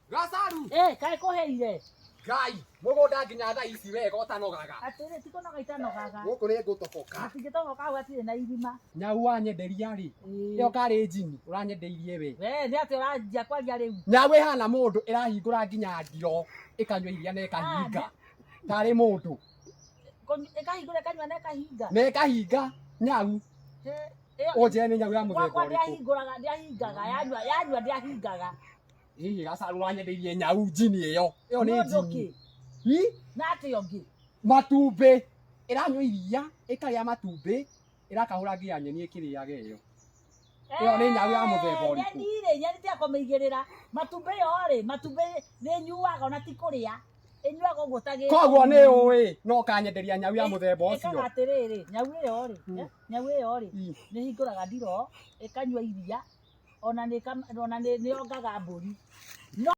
Gacaru. Eh, kaĩ kũheire. Ngai, mũgũnda nginya thaa ici wega ũtanogaga. Atĩrĩ, ti kũnoga itanogaga. Gũkũ nĩ ngũtoboka. Hatingĩtoboka hau hatirĩ na irima. Nyau wanyenderia rĩ, Ĩĩ. ĩyo karĩ njini ũranyendeirie we. We, nĩ atĩa ũranjia kwaria rĩu? Nyau ĩhana mũndũ ĩrahingũra nginya ndiro ĩkanyua iria na ĩkahinga. Tarĩ mũndũ. Ĩkahingũra ĩkanyua na ĩkahinga. Na ĩkahinga nyau. He, ĩyo- Ũnjĩre nĩ nyau ya mũthemba Gwakwa ũrĩkũ. ndĩahingũraga, ndĩahingaga, yanyua yanyua ndĩahingaga. Hihi Gacaru wanyendeirie nyau njini ĩyo. Ĩyo nĩ Nĩ ũndũ njini. kĩ? Hi? Na atĩa ũngĩ? Matumbĩ. Ĩranyua iria, ĩkarĩa matumbĩ, ĩrakahũra nginya nyeni ĩkĩrĩaga ĩyo. Ĩyo nĩ nyau ya mũthemba ũrĩkũ? Nyeni rĩ, nyeni tiga kũmĩigĩrĩra. Matumbĩ yo rĩ, matumbĩ nĩ ĩnyuaga ona ti kũrĩa. Ĩnyuaga ũguo ta gĩ- Koguo nĩ ũĩ no ũkanyenderia nyau ya mũthemba Ĩkaga ũcio. atĩrĩrĩ, nyau ĩyo rĩ, nyau ĩyo rĩ, nĩ hingũraga ndiro, ĩkanyua iria, ona nĩ ona nĩ yongaga mbũri. No